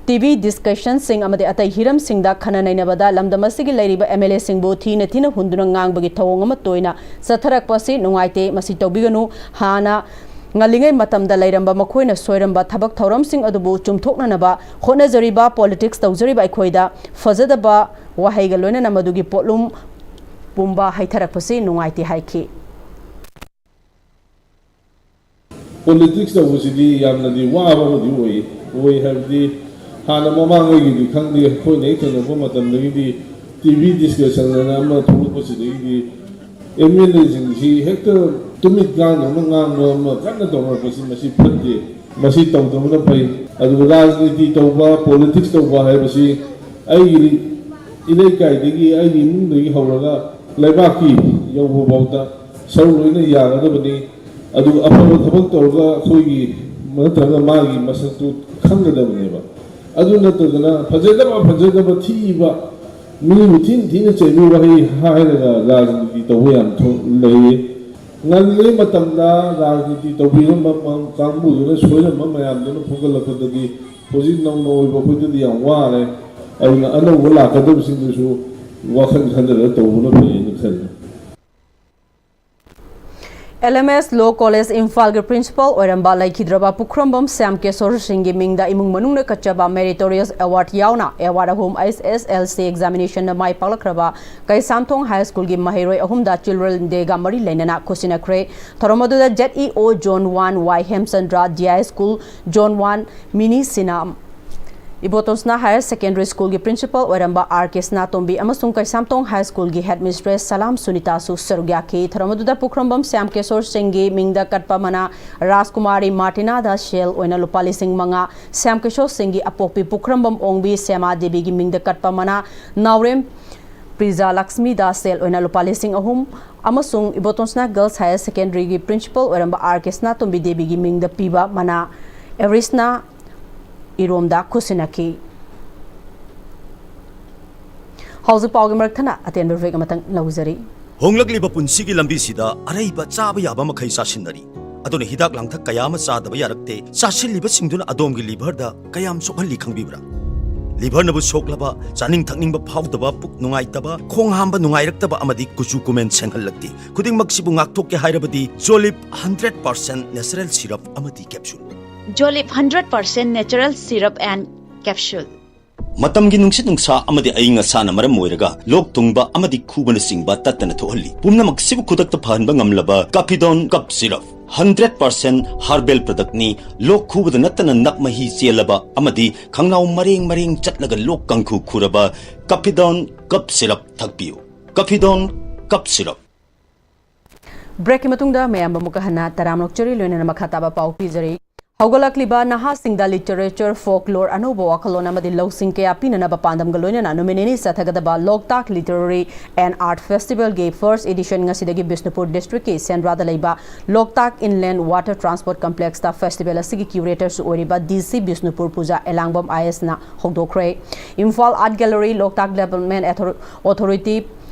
ꯇꯤꯚꯤ ꯗꯤꯁꯀꯁꯟꯁꯤꯡ ꯑꯃꯗꯤ ꯑꯇꯩ ꯍꯤꯔꯝꯁꯤꯡꯗ ꯈꯟꯅ ꯅꯩꯅꯕꯗ ꯂꯝꯗꯝ ꯑꯁꯤꯒꯤ ꯂꯩꯔꯤꯕ ꯑꯦꯝ ꯑꯦꯜ ꯑꯦꯁꯤꯡꯕꯨ ꯊꯤꯅ ꯊꯤꯅ ꯍꯨꯟꯗꯨꯅ ꯉꯥꯡꯕꯒꯤ ꯊꯧꯑꯣꯡ ꯑꯃ ꯇꯣꯏꯅ ꯆꯠꯊꯔꯛꯄ ꯑꯁꯤ ꯅꯨꯡꯉꯥꯏꯇꯦ꯫ ꯃꯁꯤ ꯇꯧꯕꯤꯒꯅꯨ꯫ ꯍꯥꯟꯅ ꯉꯜꯂꯤꯉꯩ ꯃꯇꯝꯗ ꯂꯩꯔꯝꯕ ꯃꯈꯣꯏꯅ ꯁꯣꯏꯔꯝꯕ ꯊꯕꯛ ꯊꯧꯔꯝꯁꯤꯡ ꯑꯗꯨꯕꯨ ꯆꯨꯝꯊꯣꯛꯅꯅꯕ ꯍꯣꯠꯅꯖꯔꯤꯕ ꯄꯣꯂꯤꯇꯤꯛꯁ ꯇꯧꯖꯔꯤꯕ ꯑꯩꯈꯣꯏꯗ ꯐꯖꯗꯕ ꯋꯥꯍꯩꯒ ꯂꯣꯏꯅꯅ ꯃꯗꯨꯒꯤ ꯄꯣꯠꯂꯨꯝ ꯄꯨꯝꯕ ꯍꯩꯊꯔꯛꯄꯁꯤ ꯅꯨꯡꯉꯥꯏꯇꯦ ꯍꯥꯏꯈꯤ꯫ ꯄꯣꯂꯤꯇꯤꯛꯁ ꯇꯧꯕꯁꯤꯗꯤ ꯌꯥꯝꯅꯗꯤ ꯋꯥꯕ ꯑꯃꯗꯤ ꯑꯣꯏ꯫ ꯑꯣꯏ ꯍꯥꯏꯕꯗꯤ ꯍꯥꯟꯅ ꯃꯃꯥꯡꯉꯩꯒꯤꯗꯤ ꯈꯪꯗꯦ, ꯑꯩꯈꯣꯏꯅ ꯍꯦꯛ ꯊꯦꯡꯅꯔꯛꯄ ꯃꯇꯝꯗꯒꯤꯗꯤ ꯇꯤ ꯚꯤ ꯗꯤꯁꯀꯁꯟ ꯑꯅ ꯑꯃ ꯊꯣꯛꯂꯛꯄꯁꯤꯗꯒꯤꯗꯤ ꯑꯦꯝ ꯑꯦꯜ ꯑꯦꯁꯤꯡꯁꯤ ꯍꯦꯛꯇ ꯇꯨꯃꯤꯠ ꯀꯥꯡꯗꯧꯅ ꯉꯥꯡꯕ ꯑꯃ ꯀꯟꯅ ꯇꯧꯅꯔꯛꯄꯁꯤ ꯃꯁꯤ ꯐꯠꯇꯦ꯫ ꯃꯁꯤ ꯇꯧꯗꯕꯅ ꯐꯩ꯫ ꯑꯗꯨꯒ ꯔꯥꯖꯅꯤꯇꯤ ꯇꯧꯕ, ꯄꯣꯂꯤꯇꯤꯛꯁ ꯇꯧꯕ ꯍꯥꯏꯕꯁꯤ ꯑꯩꯒꯤ ꯏꯂꯩꯀꯥꯏꯗꯒꯤ, ꯑꯩꯒꯤ ꯏꯃꯨꯡꯗꯒꯤ ꯍꯧꯔꯒ ꯂꯩꯕꯥꯛꯀꯤ ꯌꯧꯕ ꯐꯥꯎꯗ ꯁꯔꯨꯛ ꯂꯣꯏꯅ ꯌꯥꯒꯗꯕꯅꯤ꯫ ꯑꯗꯨꯒ ꯑꯐꯕ ꯊꯕꯛ ꯇꯧꯔꯒ ꯑꯩꯈꯣꯏꯒꯤ ꯅꯠꯇ꯭ꯔꯒ ꯃꯥꯒꯤ ꯃꯁꯛꯇꯨ ꯈꯪꯒꯗꯕꯅꯦꯕ꯫ ꯑꯗꯨ ꯅꯠꯇꯗꯅ ꯐꯖꯗꯕ ꯐꯖꯗꯕ ꯊꯤꯕ ꯃꯤꯕꯨ ꯊꯤꯅ ꯊꯤꯅ ꯆꯩꯕ ꯋꯥꯍꯩ ꯍꯥꯏꯔꯒ ꯔꯥꯖꯅꯤꯇꯤ ꯇꯧꯕ ꯌꯥꯝ ꯊꯣꯛ- ꯂꯩꯌꯦ꯫ ꯉꯜꯂꯤꯉꯩ ꯃꯇꯝꯗ ꯔꯥꯖꯅꯤꯇꯤ ꯇꯧꯕꯤꯔꯝꯕ ꯃ- ꯀꯥꯡꯕꯨꯗꯨꯅ ꯁꯣꯏꯔꯝꯕ ꯃꯌꯥꯝꯗꯨꯅ ꯐꯨꯒꯠꯂꯛꯄꯗꯒꯤ ꯍꯧꯖꯤꯛ ꯅꯧꯅ ꯑꯣꯏꯕ ꯑꯩꯈꯣꯏꯗꯗꯤ ꯌꯥꯝ ꯋꯥꯔꯦ꯫ ꯑꯗꯨꯅ ꯑꯅꯧꯕ ꯂꯥꯛꯀꯗꯕꯁꯤꯡꯗꯨꯁꯨ ꯋꯥꯈꯜ ꯈꯟꯊꯔꯒ ꯇꯧꯕꯅ ꯐꯩꯌꯦꯅ ꯈꯜꯂꯤ꯫ ꯑꯦꯜ ꯑꯦꯝ ꯑꯦꯁ ꯂꯣ ꯀꯣꯂꯦꯖ ꯏꯝꯐꯥꯜꯒꯤ ꯄ꯭ꯔꯤꯟꯁꯤꯄꯥꯜ ꯑꯣꯏꯔꯝꯕ ꯂꯩꯈꯤꯗ꯭ꯔꯕ ꯄꯨꯈ꯭ꯔꯝꯕꯝ ꯁ꯭ꯌꯥꯝ ꯀꯦꯁꯣꯔ ꯁꯤꯡꯒꯤ ꯃꯤꯡꯗ ꯏꯃꯨꯡ ꯃꯅꯨꯡꯅ ꯀꯠꯆꯕ ꯃꯦꯔꯤꯇꯣꯔꯤꯌꯁ ꯑꯦꯋꯥꯔꯗ ꯌꯥꯎꯅ ꯑꯦꯋꯥꯔꯗ ꯑꯍꯨꯝ ꯑꯩꯆ ꯑꯦꯁ ꯑꯦꯜ ꯁꯤ ꯑꯦꯛꯖꯥꯃꯤꯅꯦꯁꯟꯗ ꯃꯥꯏ ꯄꯥꯛꯂꯛꯈ꯭ꯔꯕ ꯀꯩꯁꯥꯝꯊꯣꯡ ꯍꯥꯏ ꯁ꯭ꯀꯨꯜꯒꯤ ꯃꯍꯩꯔꯣꯏ ꯑꯍꯨꯝꯗ ꯆꯤꯜꯗ꯭ꯔꯦꯟ ꯗꯦꯒ ꯃꯔꯤ ꯂꯩꯅꯅ ꯈꯨꯠꯁꯤꯟꯅꯈ꯭ꯔꯦ꯫ ꯊꯧꯔꯝ ꯑꯗꯨꯗ Z E O zone one Y Hemchandra, D I school zone one ꯃꯤꯅꯤ ꯁꯤꯅꯥ, ꯏꯕꯣꯇꯣꯟꯁꯅꯥ ꯍꯥꯌꯔ ꯁꯦꯀꯦꯟꯗꯔꯤ ꯁ꯭ꯀꯨꯜꯒꯤ ꯄ꯭ꯔꯤꯟꯁꯤꯄꯥꯜ ꯑꯣꯏꯔꯝꯕ ꯑꯥꯔ ꯀꯦ ꯁꯅꯥꯇꯣꯝꯕꯤ ꯑꯃꯁꯨꯡ ꯀꯩꯁꯥꯝꯊꯣꯡ ꯍꯥꯏ ꯁ꯭ꯀꯨꯜꯒꯤ ꯍꯦꯗ ꯃꯤꯁꯇ꯭ꯔꯦꯁ ꯁꯂꯥꯝ ꯁꯨꯅꯤꯇꯥꯁꯨ ꯁꯔꯨꯛ ꯌꯥꯈꯤ꯫ ꯊꯧꯔꯝ ꯑꯗꯨꯗ ꯄꯨꯈ꯭ꯔꯝꯕꯝ ꯁ꯭ꯌꯥꯝ ꯀꯦꯁꯣꯔ ꯁꯤꯡꯒꯤ ꯃꯤꯡꯗ ꯀꯠꯄ ꯃꯅꯥ ꯔꯥꯖꯀꯨꯃꯥꯔꯤ ꯃꯥꯔꯇꯤꯅꯥꯗ ꯁꯦꯜ ꯑꯣꯏꯅ ꯂꯨꯄꯥ ꯂꯤꯁꯤꯡ ꯃꯉꯥ, ꯁ꯭ꯌꯥꯝ ꯀꯦꯁꯣꯔ ꯁꯤꯡꯒꯤ ꯑꯄꯣꯛꯄꯤ ꯄꯨꯈ꯭ꯔꯝꯕꯝ ꯑꯣꯡꯕꯤ ꯁ꯭ꯌꯥꯃꯥ ꯗꯦꯕꯤꯒꯤ ꯃꯤꯡꯗ ꯀꯠꯄ ꯃꯅꯥ ꯅꯥꯎꯔꯦꯝ ꯄ꯭ꯔꯤꯖꯥ ꯂꯛꯁꯃꯤꯗ ꯁꯦꯜ ꯑꯣꯏꯅ ꯂꯨꯄꯥ ꯂꯤꯁꯤꯡ ꯑꯍꯨꯝ ꯑꯃꯁꯨꯡ ꯏꯕꯣꯇꯣꯟꯁꯅꯥ ꯒꯔꯜꯁ ꯍꯥꯌꯔ ꯁꯦꯀꯦꯟꯗꯔꯤꯒꯤ ꯄ꯭ꯔꯤꯟꯁꯤꯄꯥꯜ ꯑꯣꯏꯔꯝꯕ ꯑꯥꯔ ꯀꯦ ꯁꯅꯥꯇꯣꯝꯕꯤ ꯗꯦꯕꯤꯒꯤ ꯃꯤꯡꯗ ꯄꯤꯕ ꯃꯅꯥ ꯑꯦꯔꯤꯁꯅꯥ ꯏꯔꯣꯝꯗ ꯈꯨꯠꯁꯤꯟꯅꯈꯤ꯫ ꯍꯧꯖꯤꯛ ꯄꯥꯎꯒꯤ ꯃꯔꯛ ꯊꯠꯅ ꯑꯇꯦꯟꯕ ꯕ꯭ꯔꯦꯛ ꯑꯃꯇꯪ ꯂꯧꯖꯔꯤ꯫ ꯍꯣꯡꯂꯛꯂꯤꯕ ꯄꯨꯟꯁꯤꯒꯤ ꯂꯝꯕꯤꯁꯤꯗ ꯑꯔꯩꯕ ꯆꯥꯕ ꯌꯥꯕ ꯃꯈꯩ ꯆꯥꯁꯤꯟꯅꯔꯤ꯫ ꯑꯗꯨꯅ ꯍꯤꯗꯥꯛ ꯂꯥꯡꯊꯛ ꯀꯌꯥ ꯑꯃ ꯆꯥꯗꯕ ꯌꯥꯔꯛꯇꯦ꯫ ꯆꯥꯁꯤꯜꯂꯤꯕꯁꯤꯡꯗꯨꯅ ꯑꯗꯣꯝꯒꯤ ꯂꯤꯚꯔꯗ ꯀꯌꯥꯝ ꯁꯣꯛꯍꯜꯂꯤ ꯈꯪꯕꯤꯕ꯭ꯔꯥ? ꯂꯤꯚꯔꯅꯕꯨ ꯁꯣꯛꯂꯕ, ꯆꯥꯅꯤꯡ ꯊꯛꯅꯤꯡꯕ ꯐꯥꯎꯗꯕ, ꯄꯨꯛ ꯅꯨꯡꯉꯥꯏꯇꯕ, ꯈꯣꯡ ꯍꯥꯝꯕ ꯅꯨꯡꯉꯥꯏꯔꯛꯇꯕ ꯑꯃꯗꯤ ꯀꯨꯆꯨ ꯀꯨꯃꯦꯟ ꯁꯦꯡꯍꯜꯂꯛꯇꯦ꯫ ꯈꯨꯗꯤꯡꯃꯛꯁꯤꯕꯨ ꯉꯥꯛꯊꯣꯛꯀꯦ ꯍꯥꯏꯔꯕꯗꯤ ꯖꯣꯂꯤꯞ ꯍꯟꯗ꯭ꯔꯦꯠ ꯄꯥꯔꯁꯦꯟ ꯅꯦꯆꯔꯦꯜ ꯁꯤꯔꯞ ꯑꯃꯗꯤ capsule. Jolip hundred percent natural syrup and capsule. ꯃꯇꯝꯒꯤ ꯅꯨꯡꯁꯤꯠ ꯅꯨꯡꯁꯥ ꯑꯃꯗꯤ ꯑꯏꯪ ꯑꯁꯥꯅ ꯃꯔꯝ ꯑꯣꯏꯔꯒ ꯂꯣꯛ ꯊꯨꯡꯕ ꯑꯃꯗꯤ ꯈꯨꯕꯅꯆꯤꯡꯕ ꯇꯠꯇꯅ ꯊꯣꯛꯍꯜꯂꯤ꯫ ꯄꯨꯝꯅꯃꯛꯁꯤꯕꯨ ꯈꯨꯗꯛꯇ ꯐꯍꯟꯕ ꯉꯝꯂꯕ ꯀꯥꯐꯤꯗꯣꯟ ꯀꯞ ꯁꯤꯔꯞ ꯍꯟꯗ꯭ꯔꯦꯠ ꯄꯥꯔꯁꯦꯟ ꯍꯔꯕꯦꯜ ꯄ꯭ꯔꯗꯛꯅꯤ꯫ ꯂꯣꯛ ꯈꯨꯕꯗ ꯅꯠꯇꯅ ꯅꯞ ꯃꯍꯤ ꯆꯦꯜꯂꯕ ꯑꯃꯗꯤ ꯈꯪꯅꯥꯎ ꯃꯔꯦꯡ ꯃꯔꯦꯡ ꯆꯠꯂꯒ ꯂꯣꯛ ꯀꯥꯡꯈꯨ ꯈꯨꯔꯕ ꯀꯥꯐꯤꯗꯣꯟ ꯀꯞ ꯁꯤꯔꯞ ꯊꯛꯄꯤꯌꯨ꯫ ꯀꯥꯐꯤꯗꯣꯟ ꯀꯞ ꯁꯤꯔꯞ꯫ ꯕ꯭ꯔꯦꯛꯀꯤ ꯃꯇꯨꯡꯗ ꯃꯌꯥꯝ ꯑꯃꯨꯛꯀ ꯍꯟꯅ ꯇꯔꯥꯝꯅ ꯑꯣꯛꯆꯔꯤ, ꯂꯣꯏꯅꯅ ꯃꯈꯥ ꯇꯥꯕ ꯄꯥꯎ ꯄꯤꯖꯔꯤ꯫ ꯍꯧꯒꯠꯂꯛꯂꯤꯕ ꯅꯍꯥꯁꯤꯡꯗ ꯂꯤꯇꯔꯦꯆꯔ, ꯐꯣꯛꯂꯣꯔ, ꯑꯅꯧꯕ ꯋꯥꯈꯜꯂꯣꯟ ꯑꯃꯗꯤ ꯂꯧꯁꯤꯡ ꯀꯌꯥ ꯄꯤꯅꯅꯕ ꯄꯥꯟꯗꯝꯒ ꯂꯣꯏꯅꯅ ꯅꯨꯃꯤꯠ ꯅꯤꯅꯤ ꯆꯠꯊꯒꯗꯕ ꯂꯣꯛꯇꯥꯛ ꯂꯤꯇꯔꯦꯔꯤ ꯑꯦꯟ ꯑꯥꯔꯠ ꯐꯦꯁꯇꯤꯚꯦꯜꯒꯤ ꯐꯥꯔꯁ ꯏꯗꯤꯁꯟ ꯉꯁꯤꯗꯒꯤ ꯕꯤꯁꯅꯨꯄꯨꯔ ꯗꯤꯁꯇ꯭ꯔꯤꯛꯀꯤ ꯁꯦꯟꯗ꯭ꯔꯥꯗ ꯂꯩꯕ ꯂꯣꯛꯇꯥꯛ ꯏꯟꯂꯦꯟ ꯋꯥꯇꯔ ꯇ꯭ꯔꯥꯟꯁꯄꯣꯔꯠ ꯀꯝꯄ꯭ꯂꯦꯛꯁꯇ ꯐꯦꯁꯇꯤꯚꯦꯜ ꯑꯁꯤꯒꯤ ꯀ꯭ꯌꯨꯔꯦꯇꯔꯁꯨ ꯑꯣꯏꯔꯤꯕ D C Bishnupur Puja Elangbam I ꯑꯦꯁꯅ ꯍꯧꯗꯣꯛꯈ꯭ꯔꯦ꯫ Imphal art gallery, Loktak development ꯑꯦꯊꯣ-, authority,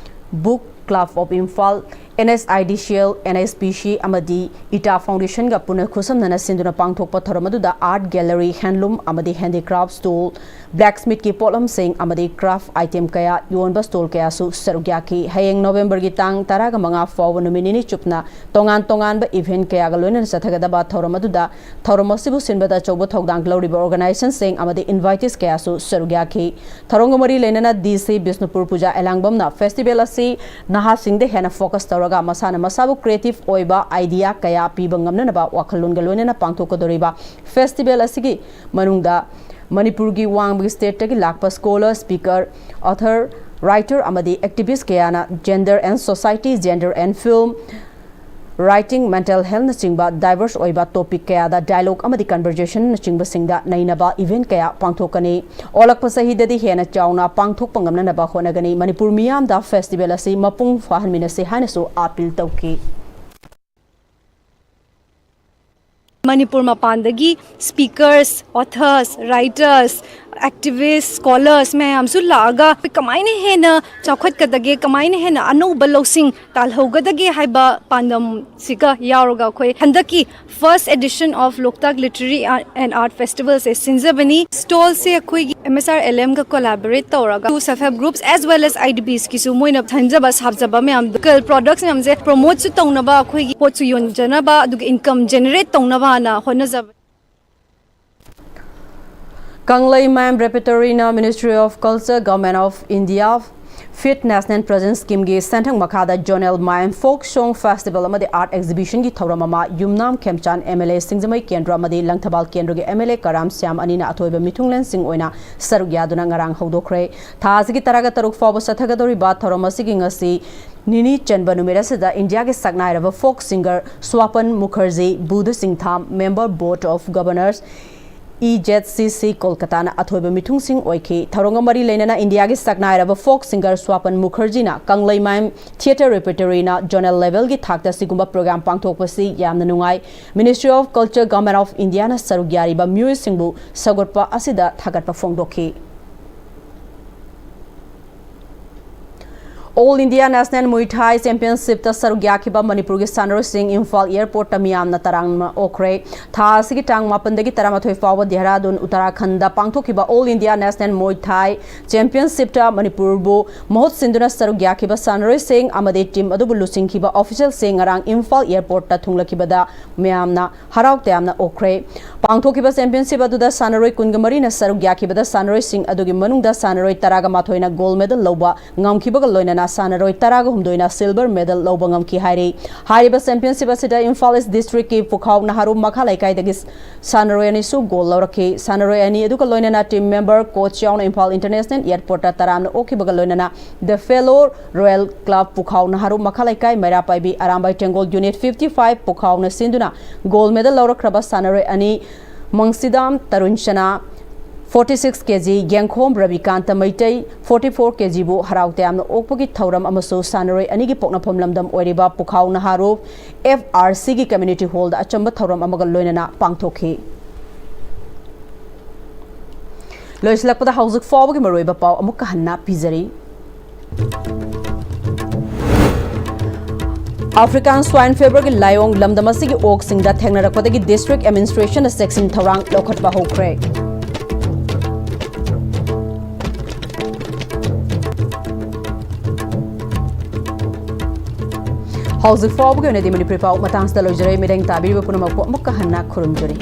book club of Imphal, N S I D C L, and S P ꯁꯤ ꯑꯃꯗꯤ ꯏꯇꯥ ꯐꯥꯎꯟꯗꯦꯁꯟꯒ ꯄꯨꯟꯅ ꯈꯨꯠꯁꯝꯅꯅ ꯁꯤꯟꯗꯨꯅ ꯄꯥꯡꯊꯣꯛꯄ ꯊꯧꯔꯝ ꯑꯗꯨꯗ ꯑꯥꯔꯠ ꯒꯦꯂꯔꯤ, ꯍꯦꯟꯂꯨꯝ ꯑꯃꯗꯤ ꯍꯦꯟꯗꯤꯀ꯭ꯔꯥꯐ ꯁ꯭ꯇꯣꯜ, ꯕ꯭ꯂꯦꯛꯁꯃꯤꯠꯀꯤ ꯄꯣꯠꯂꯝꯁꯤꯡ ꯑꯃꯗꯤ ꯀ꯭ꯔꯥꯐ ꯑꯥꯏꯇꯦꯝ ꯀꯌꯥ ꯌꯣꯟꯕ ꯁ꯭ꯇꯣꯜ ꯀꯌꯥꯁꯨ ꯁꯔꯨꯛ ꯌꯥꯈꯤ꯫ ꯍꯌꯦꯡ ꯅꯣꯕꯦꯝꯕꯔꯒꯤ ꯇꯥꯡ ꯇꯔꯥꯒ ꯃꯉꯥ ꯐꯥꯎꯕ ꯅꯨꯃꯤꯠ ꯅꯤꯅꯤ ꯆꯨꯞꯅ ꯇꯣꯉꯥꯟ ꯇꯣꯉꯥꯟꯕ ꯏꯚꯦꯟꯠ ꯀꯌꯥꯒ ꯂꯣꯏꯅꯅ ꯆꯠꯊꯒꯗꯕ ꯊꯧꯔꯝ ꯑꯗꯨꯗ ꯊꯧꯔꯝ ꯑꯁꯤꯕꯨ ꯁꯤꯟꯕꯗ ꯑꯆꯧꯕ ꯊꯧꯗꯥꯡ ꯂꯧꯔꯤꯕ ꯑꯣꯔꯒꯅꯥꯏꯖꯦꯁꯟꯁꯤꯡ ꯑꯃꯗꯤ ꯏꯟꯚꯥꯏꯇꯤꯁ ꯀꯌꯥꯁꯨ ꯁꯔꯨꯛ ꯌꯥꯈꯤ꯫ ꯊꯧꯔꯝꯒ ꯃꯔꯤ ꯂꯩꯅꯅ ꯗꯤ ꯁꯤ ꯕꯤꯁꯅꯨꯄꯨꯔ ꯄꯨꯖꯥ ꯑꯦꯂꯥꯡꯕꯝꯅ ꯐꯦꯁꯇꯤꯚꯦꯜ ꯑꯁꯤ ꯅꯍꯥꯁꯤꯡꯗ ꯍꯦꯟꯅ ꯐꯣꯀꯁ ꯇꯧꯔꯒ ꯃꯁꯥꯅ ꯃꯁꯥꯕꯨ ꯀ꯭ꯔꯤꯌꯦꯇꯤꯚ ꯑꯣꯏꯕ ꯑꯥꯏꯗꯤꯌꯥ ꯀꯌꯥ ꯄꯤꯕ ꯉꯝꯅꯅꯕ ꯋꯥꯈꯜꯂꯣꯟꯒ ꯂꯣꯏꯅꯅ ꯄꯥꯡꯊꯣꯛꯀꯗꯧꯔꯤꯕ ꯐꯦꯁꯇꯤꯚꯦꯜ ꯑꯁꯤꯒꯤ ꯃꯅꯨꯡꯗ ꯃꯅꯤꯄꯨꯔꯒꯤ ꯋꯥꯡꯃꯒꯤ ꯁ꯭ꯇꯦꯠꯇꯒꯤ ꯂꯥꯛꯄ ꯁ꯭ꯀꯣꯂꯔ, ꯁ꯭ꯄꯤꯀꯔ, ꯑꯣꯊꯔ, ꯔꯥꯏꯇꯔ ꯑꯃꯗꯤ ꯑꯦꯛꯇꯤꯚꯤꯁ ꯀꯌꯥꯅ gender and society, gender and film, writing, mental healthꯅꯆꯤꯡꯕ diverse ꯑꯣꯏꯕ topic ꯀꯌꯥꯗ dialogue ꯑꯃꯗꯤ conversationꯅꯆꯤꯡꯕꯁꯤꯡꯗ ꯅꯩꯅꯕ event ꯀꯌꯥ ꯄꯥꯡꯊꯣꯛꯀꯅꯤ꯫ ꯑꯣꯜꯂꯛꯄ ꯆꯍꯤꯗꯗꯤ ꯍꯦꯟꯅ ꯆꯥꯎꯅ ꯄꯥꯡꯊꯣꯛꯄ ꯉꯝꯅꯅꯕ ꯍꯣꯠꯅꯒꯅꯤ꯫ ꯃꯅꯤꯄꯨꯔ ꯃꯤꯌꯥꯝꯗ festival ꯑꯁꯤ ꯃꯄꯨꯡ ꯐꯥꯍꯟꯃꯤꯟꯅꯁꯤ ꯍꯥꯏꯅꯁꯨ appeal ꯇꯧꯈꯤ꯫ ꯃꯅꯤꯄꯨꯔ ꯃꯄꯥꯟꯗꯒꯤ speakers, authors, writers, activists, scholars ꯃꯌꯥꯝꯁꯨ ꯂꯥꯛꯑꯒ ꯀꯃꯥꯏꯅ ꯍꯦꯟꯅ ꯆꯥꯎꯈꯠꯀꯗꯒꯦ, ꯀꯃꯥꯏꯅ ꯍꯦꯟꯅ ꯑꯅꯧꯕ ꯂꯧꯁꯤꯡ ꯇꯥꯜꯍꯧꯒꯗꯒꯦ ꯍꯥꯏꯕ ꯄꯥꯟꯗꯝꯁꯤꯒ ꯌꯥꯎꯔꯒ ꯑꯩꯈꯣꯏ ꯍꯟꯗꯛꯀꯤ first edition of Loktak Literary and Art Festivalꯁꯦ ꯁꯤꯟꯖꯕꯅꯤ꯫ Stallꯁꯦ ꯑꯩꯈꯣꯏꯒꯤ M S R L Mꯒ collaborate ꯇꯧꯔꯒ self help groups as well as I D Bsꯀꯤꯁꯨ ꯃꯣꯏꯅ ꯁꯦꯝꯖꯕ ꯁꯥꯖꯕ ꯃꯌꯥꯝ local products ꯃꯌꯥꯝꯁꯦ promoteꯁꯨ ꯇꯧꯅꯕ, ꯑꯩꯈꯣꯏꯒꯤ ꯄꯣꯠꯁꯨ ꯌꯣꯟꯖꯅꯕ, ꯑꯗꯨꯒ income generate ꯇꯧꯅꯕꯅ ꯍꯣꯠꯅꯖꯕꯅꯤ꯫ ꯀꯪꯂꯩꯃꯥꯏꯝ Repertoryꯅ Ministry of Culture, Government of India Fit National Present Schemeꯒꯤ ꯁꯦꯟꯊꯪ ꯃꯈꯥꯗ Zonal ꯃꯥꯏꯝ Folk Song Festival ꯑꯃꯗꯤ Art Exhibitionꯒꯤ ꯊꯧꯔꯝ ꯑꯃ ꯌꯨꯝꯅꯥꯝ ꯈꯦꯝꯆꯥꯟ M L A ꯁꯤꯡꯖꯃꯩ ꯀꯦꯟꯗ꯭ꯔ ꯑꯃꯗꯤ ꯂꯪꯊꯕꯥꯜ ꯀꯦꯟꯗ꯭ꯔꯒꯤ M L A ꯀꯔꯥꯝ ꯁ꯭ꯌꯥꯝ ꯑꯅꯤꯅ ꯑꯊꯣꯏꯕ ꯃꯤꯊꯨꯡꯂꯦꯟꯁꯤꯡ ꯑꯣꯏꯅ ꯁꯔꯨꯛ ꯌꯥꯗꯨꯅ ꯉꯔꯥꯡ ꯍꯧꯗꯣꯛꯈ꯭ꯔꯦ꯫ ꯊꯥ ꯑꯁꯤꯒꯤ ꯇꯔꯥꯒ ꯇꯔꯨꯛ ꯐꯥꯎꯕ ꯆꯠꯊꯒꯗꯧꯔꯤꯕ ꯊꯧꯔꯝ ꯑꯁꯤꯒꯤ ꯉꯁꯤ ꯅꯤꯅꯤ ꯆꯟꯕ ꯅꯨꯃꯤꯠ ꯑꯁꯤꯗ ꯏꯟꯗꯤꯌꯥꯒꯤ ꯁꯛꯅꯥꯏꯔꯕ folk singer ꯁ꯭ꯋꯥꯄꯟ Mukherjee, Buddha ꯁꯤꯡꯊꯥꯝ, member Board of Governors, E Z C C ꯀꯣꯜꯀꯇꯥꯅ ꯑꯊꯣꯏꯕ ꯃꯤꯊꯨꯡꯁꯤꯡ ꯑꯣꯏꯈꯤ꯫ ꯊꯧꯔꯝꯒ ꯃꯔꯤ ꯂꯩꯅꯅ ꯏꯟꯗꯤꯌꯥꯒꯤ ꯁꯛꯅꯥꯏꯔꯕ folk singer ꯁ꯭ꯋꯥꯄꯟ ꯃꯨꯈꯔꯖꯤꯅ ꯀꯪꯂꯩꯃꯥꯏꯝ theatre repertoryꯅ zonal levelꯒꯤ ꯊꯥꯛꯇ ꯁꯤꯒꯨꯝꯕ program ꯄꯥꯡꯊꯣꯛꯄꯁꯤ ꯌꯥꯝꯅ ꯅꯨꯡꯉꯥꯏ꯫ Ministry of Culture, Government of Indiaꯅ ꯁꯔꯨꯛ ꯌꯥꯔꯤꯕ ꯃꯤꯑꯣꯏꯁꯤꯡꯕꯨ ꯁꯧꯒꯠꯄ ꯑꯁꯤꯗ ꯊꯥꯒꯠꯄ ꯐꯣꯡꯗꯣꯛꯈꯤ꯫ All India National Muay Thai Championshipꯇ ꯁꯔꯨꯛ ꯌꯥꯈꯤꯕ ꯃꯅꯤꯄꯨꯔꯒꯤ ꯁꯥꯟꯅꯔꯣꯏꯁꯤꯡ ꯏꯝꯐꯥꯜ airportꯇ ꯃꯤꯌꯥꯝꯅ ꯇꯔꯥꯝꯅ ꯑꯣꯛꯈ꯭ꯔꯦ꯫ ꯊꯥ ꯑꯁꯤꯒꯤ ꯇꯥꯡ ꯃꯥꯄꯟꯗꯒꯤ ꯇꯔꯥꯃꯥꯊꯣꯏ ꯐꯥꯎꯕ ꯗꯦꯍꯔꯥꯗꯨꯟ, ꯎꯠꯇꯔꯥꯈꯟꯗ ꯄꯥꯡꯊꯣꯛꯈꯤꯕ All India National Muay Thai Championshipꯇ ꯃꯅꯤꯄꯨꯔꯕꯨ ꯃꯍꯨꯠ ꯁꯤꯟꯗꯨꯅ ꯁꯔꯨꯛ ꯌꯥꯈꯤꯕ ꯁꯥꯟꯅꯔꯣꯏꯁꯤꯡ ꯑꯃꯗꯤ team ꯑꯗꯨꯕꯨ ꯂꯨꯆꯤꯡꯈꯤꯕ officialꯁꯤꯡ ꯉꯔꯥꯡ ꯏꯝꯐꯥꯜ airportꯇ ꯊꯨꯡꯂꯈꯤꯕꯗ ꯃꯌꯥꯝꯅ ꯍꯔꯥꯎ ꯇꯌꯥꯝꯅ ꯑꯣꯛꯈ꯭ꯔꯦ꯫ ꯄꯥꯡꯊꯣꯛꯈꯤꯕ championship ꯑꯗꯨꯗ ꯁꯥꯟꯅꯔꯣꯏ ꯀꯨꯟꯒ ꯃꯔꯤꯅ ꯁꯔꯨꯛ ꯌꯥꯈꯤꯕꯗ ꯁꯥꯟꯅꯔꯣꯏꯁꯤꯡ ꯑꯗꯨꯒꯤ ꯃꯅꯨꯡꯗ ꯁꯥꯟꯅꯔꯣꯏ ꯇꯔꯥꯒ ꯃꯥꯊꯣꯏꯅ gold medal ꯂꯧꯕ ꯉꯝꯈꯤꯕꯒ ꯂꯣꯏꯅꯅ ꯁꯥꯟꯅꯔꯣꯏ ꯇꯔꯥꯒ ꯍꯨꯝꯗꯣꯏꯅ silver medal ꯂꯧꯕ ꯉꯝꯈꯤ ꯍꯥꯏꯔꯤ꯫ ꯍꯥꯏꯔꯤꯕ championship ꯑꯁꯤꯗ ꯏꯝꯐꯥꯜ East districtꯀꯤ ꯄꯨꯈꯥꯎ ꯅꯍꯥꯔꯨ ꯃꯈꯥ ꯂꯩꯀꯥꯏꯗꯒꯤ ꯁꯥꯟꯅꯔꯣꯏ ꯑꯅꯤꯁꯨ goal ꯂꯧꯔꯛꯈꯤ꯫ ꯁꯥꯟꯅꯔꯣꯏ ꯑꯅꯤ ꯑꯗꯨꯒ ꯂꯣꯏꯅꯅ team member, coach ꯌꯥꯎꯅ ꯏꯝꯐꯥꯜ International Airportꯇ ꯇꯔꯥꯝꯅ ꯑꯣꯛꯈꯤꯕꯒ ꯂꯣꯏꯅꯅ The Fellow Royal Club ꯄꯨꯈꯥꯎ ꯅꯍꯥꯔꯨ ꯃꯈꯥ ꯂꯩꯀꯥꯏ ꯃꯩꯔꯥ ꯄꯥꯏꯕꯤ ꯑꯔꯥꯝꯕꯥꯏ ꯇꯦꯡꯒꯣꯜ Unit fifty five ꯄꯨꯈꯥꯎꯅ ꯁꯤꯟꯗꯨꯅ gold medal ꯂꯧꯔꯛꯈ꯭ꯔꯕ ꯁꯥꯟꯅꯔꯣꯏ ꯑꯅꯤ ꯃꯪꯁꯤꯗꯥꯝ ꯇꯔꯨꯟ ꯁꯅꯥ forty six kg, ꯌꯦꯡꯈꯣꯝ ꯔꯕꯤꯀꯥꯟꯇ ꯃꯩꯇꯩ forty four kgꯕꯨ ꯍꯔꯥꯎ ꯇꯌꯥꯝꯅ ꯑꯣꯛꯄꯒꯤ ꯊꯧꯔꯝ ꯑꯃꯁꯨ ꯁꯥꯟꯅꯔꯣꯏ ꯑꯅꯤꯒꯤ ꯄꯣꯛꯅꯐꯝ ꯂꯝꯗꯝ ꯑꯣꯏꯔꯤꯕ ꯄꯨꯈꯥꯎ ꯅꯍꯥꯔꯨ F R Cꯒꯤ community hallꯗ ꯑꯆꯝꯕ ꯊꯧꯔꯝ ꯑꯃꯒ ꯂꯣꯏꯅꯅ ꯄꯥꯡꯊꯣꯛꯈꯤ꯫ ꯂꯣꯏꯁꯤꯜꯂꯛꯄꯗ ꯍꯧꯖꯤꯛ ꯐꯥꯎꯕꯒꯤ ꯃꯔꯨꯑꯣꯏꯕ ꯄꯥꯎ ꯑꯃꯨꯛꯀ ꯍꯟꯅ ꯄꯤꯖꯔꯤ꯫ African Swine Feverꯒꯤ ꯂꯥꯏꯑꯣꯡ ꯂꯝꯗꯝ ꯑꯁꯤꯒꯤ ꯑꯣꯛꯁꯤꯡꯗ ꯊꯦꯡꯅꯔꯛꯄꯗꯒꯤ district administrationꯅ ꯆꯦꯛꯁꯤꯟ ꯊꯧꯔꯥꯡ ꯂꯧꯈꯠꯄ ꯍꯧꯈ꯭ꯔꯦ꯫ ꯍꯧꯖꯤꯛ ꯐꯥꯎꯕꯒꯤ ꯑꯣꯏꯅꯗꯤ ꯃꯅꯤꯄꯨꯔꯤ ꯄꯥꯎ ꯃꯇꯥꯡꯁꯤꯗ ꯂꯣꯏꯖꯔꯦ꯫ ꯃꯤꯠꯌꯦꯡ ꯇꯥꯕꯤꯔꯤꯕ ꯄꯨꯝꯅꯃꯛꯄꯨ ꯑꯃꯨꯛꯀ ꯍꯟꯅ ꯈꯨꯔꯨꯝꯖꯔꯤ꯫